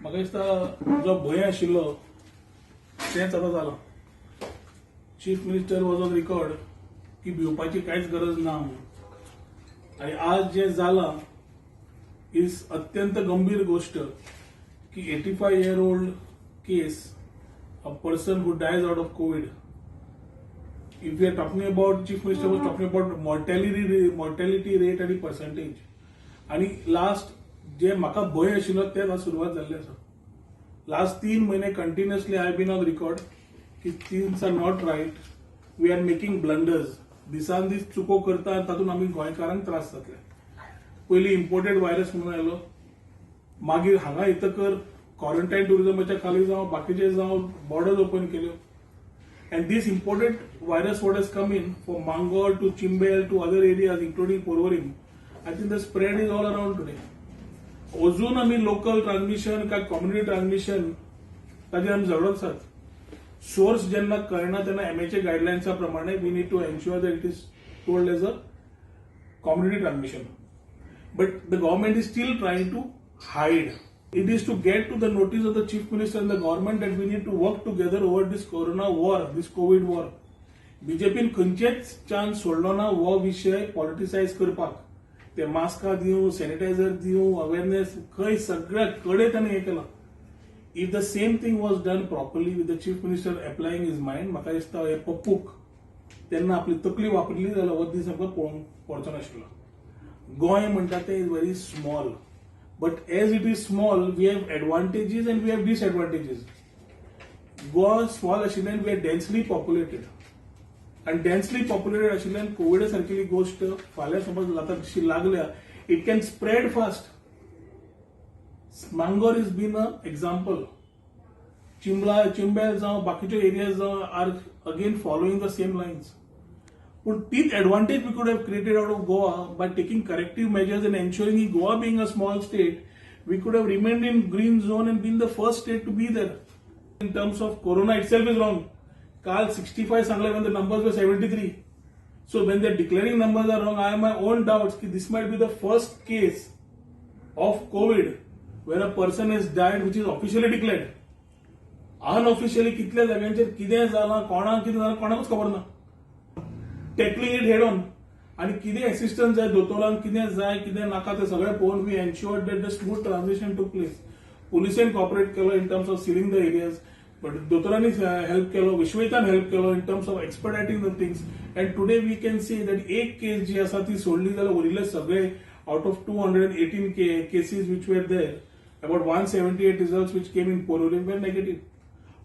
म्हाका दिसता जो भंय आशिल्लो तेंच आतां जालां. Chief Minister was on record की भिवपाची कांयच गरज ना म्हणून आनी आज जें जालां is अत्यंत गंभीर गोश्ट की 85 year old case, a person who dies out of Covid. If we are talking about, Chief Minister was talking about mortality rate आणि पर्सेंटेज आणि लास्ट जे म्हाका भंय आशिल्लो तेच आज सुरवात जाल्ली आसा. लास्ट 3 म्हयने continuously I been on record की things are not right, we are making blunders. दिसान दीस चुको करता आनी तातूंत आमी गोंयकारांक त्रास जातले. पयलीं इम्पोर्टेड व्हायरस म्हणून आयलो, मागीर हांगा येतकर क्वॉरंटायन टुरिझमाच्या खाली जावं, बाकीचे जावं, बॉर्डर्स ओपन केल्यो. And this imported virus what has come in from Mangor to Chimbel to other areas, including Porvorim, I think the spread is all around today. अजून आमी लोकल ट्रान्समिशन काय कम्युनिटी ट्रान्समिशन ताजेर आमी झगडत आसात. Source जेन्ना कळना तेन्ना एमएचए गायडलायन्सा प्रमाणे we need to ensure that it is told as a community transmission, but the government is still trying to hide. It is to get to the notice of the Chief Minister and the government that we need to work together over this corona war, this COVID war. बीजेपीन खंयचेच chance सोडलो ना हो विशय politicise करपाक. ते मास्कां दिवं, sanitiser दिवं, awareness, खंय सगळ्या कडेन ताणें हें केलां. If the same thing was done properly with the Chief Minister applying his mind, म्हाका दिसता हे पप्पूक तेन्ना आपली तकली वापरली जाल्यार हो दीस आमकां पळोवंक पडचो नाशिल्लो. गोंय म्हणटा तें is very small, but as it is small, we have advantages and we have disadvantages. Goa small आशिल्ल्यान we are densely populated आनी डेन्सली पॉप्युलेटेड आशिल्ल्यान कोविडा सारकेली गोश्ट फाल्यां समज आतां जशी लागल्या, it can spread fast. Mangor is been a example. चिंबला, चिंबेल जावं, बाकीच्यो एरियाज जावं, are again following the same lines. पूण तीच advantage we could have created out of Goa by taking corrective measures and ensuring Goa being a small state, we could have remained in green zone and been the first state to be there. In terms of corona itself is wrong. काल 65 सांगले when the numbers were 73. So when they're declaring numbers are wrong, I have my own doubts की this might be the first case of COVID where a person has died which is officially declared. Unofficially कितल्या जाग्यांचेर कितें जालां, कोणाक कितें जालां, कोणाकूच खबर ना. टॅकलिंग it head on आणि कितें एसिस्टन्स जाय दोतोरांक, कितें जाय, कितें नाका, ते सगळें पळोवन we ensure that the smooth transition took place. पुलिसेन कॉपरेट केलो in terms of sealing the areas, but दोतोरांनी हेल्प केलो, विश्वजितान हेल्प केलो in terms of expediting the things, and today we can see that एक केस जी आसा ती सोडली जाल्यार उरिल्ले सगळे out of 218 cases which were there, about 178 results which came in Porvorim were negative.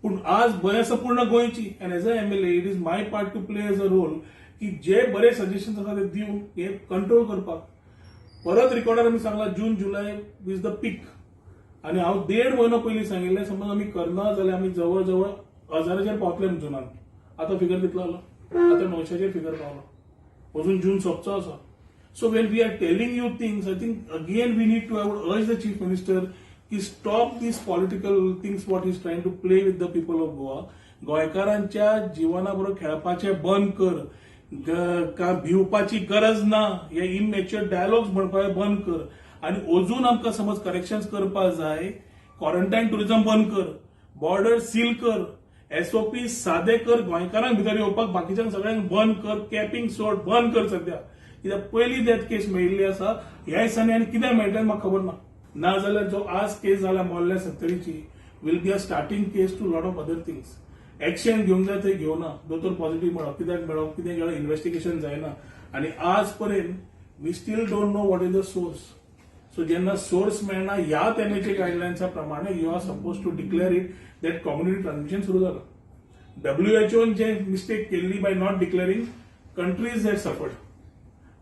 पूण आज भंय आसा पूर्ण गोंयची and as a MLA it is my part to play as a role की जे बरे सजेशन आसा ते दिवन हे कंट्रोल करपाक. परत रिकॉर्डार आमी सांगला, June July is the peak आणि हांव देड म्हयनो पयलीं सांगिल्लें, समज आमी करना जाल्यार आमी जवळ जवळ हजाराचेर पावतले जुनान. आतां फिगर कितलो आलो? आतां 900चेर फिगर पावलो. अजून जून सोंपचो आसा. So when we are telling you things, I think again we need to, I would urge the Chief Minister की stop these political things what he's trying to play with the people of Goa. गोंयकारांच्या जिवना बरोबर खेळपाचें बंद कर. का भिवपाची गरज ना हे इमॅच्युअर डायलॉग्स म्हणपाचे बंद कर. आणि अजून आमकां समज करेक्शन्स करपाक जाय, क्वॉरंटायन टुरिझम बंद कर, बॉर्डर सील कर, एसओपी सादे कर, गोंयकारांक भितर येवपाक, बाकीच्यांक सगळ्यांक बंद कर, कॅपिंग सोड, बंद कर सध्या. कित्याक पयली डेथ केस मेळिल्ली आसा ह्या दिसांनी आनी कितें मेळटलें म्हाका खबर ना. ना जाल्यार जो आज केस जाला मोल्ल्या सत्तरीची will be a starting case to lot of other things. Action घेवंक जाय थंय घेवना. दोतोर पॉझिटिव्ह मेळप, कित्याक मेळप, कितें केलें, इन्व्हेस्टिगेशन जायना आनी आज पर्यंत we still don't know what is the source. So जेन्ना सोर्स मेळना, ह्याच एमएचए गायडलायन्सा प्रमाणे you are suppose to declare it that community transmission सुरू जालां. डब्ल्यूएचओन जे मिस्टेक केल्ली by not declaring, countries had suffered.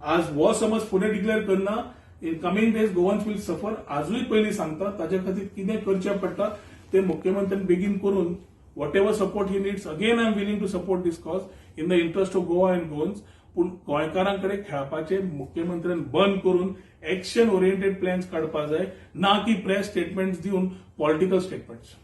आज हो समज फुडें डिक्लेअर करना, in coming days Goans will suffer. आजूय पयलीं सांगता, ताच्या खातीर कितें करचें पडटा ते मुख्यमंत्र्यान बेगीन करून, whatever support he needs, again I am willing to support this cause in the interest of Goa and Goans. पूण गोंयकारां कडेन खेळपाचें मुख्यमंत्र्यान बंद करून एक्शन ओरिएंटेड प्लॅन्स काडपा जाय, ना की प्रेस स्टेटमेंट्स दिवन पॉलिटिकल स्टेटमेंट्स.